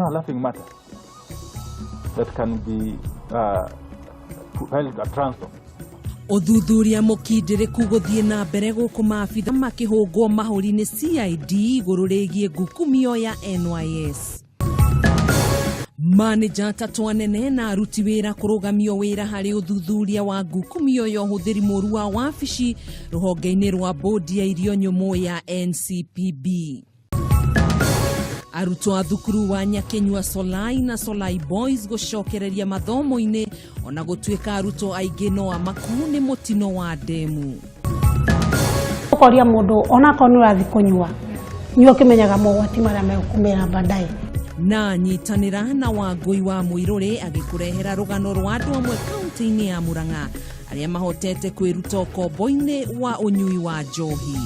not a laughing matter that can be held at ransom. Ũthuthuria mũkindĩrĩku gũthiĩ na mbere gũkũ maabitha makĩhũngwo mahũri nĩ CID igũrũ rĩgiĩ ngukumio ya NYS. Manĩja atatũ anene na aruti wĩra kũrũgamio wĩra harĩ ũthuthuria wa ngukumio ya ũhũthĩri mũru wa wabici rũhonge-inĩ rwa bodi ya irio nyũmũ ya NCPB. Arutwo a thukuru wa Nyakenyua Solai na Solai Boys gũcokereria mathomo-inĩ ona gũtuĩka arutwo aingĩ no amaku nĩ mũtino wa ndemu. Ũkoria mũndũ onakorwo nĩ ũrathiĩ kũnyua, nyua ũkĩmenyaga mogwati marĩa megũkumĩra baadaye. Na nyitanĩra na Wangũi wa Mũirũrĩ agĩkũrehera rũgano rwa andũ amwe kaunti-inĩ ya Murang'a arĩa mahotete kwĩruta ũkombo-inĩ wa ũnyui wa njohi.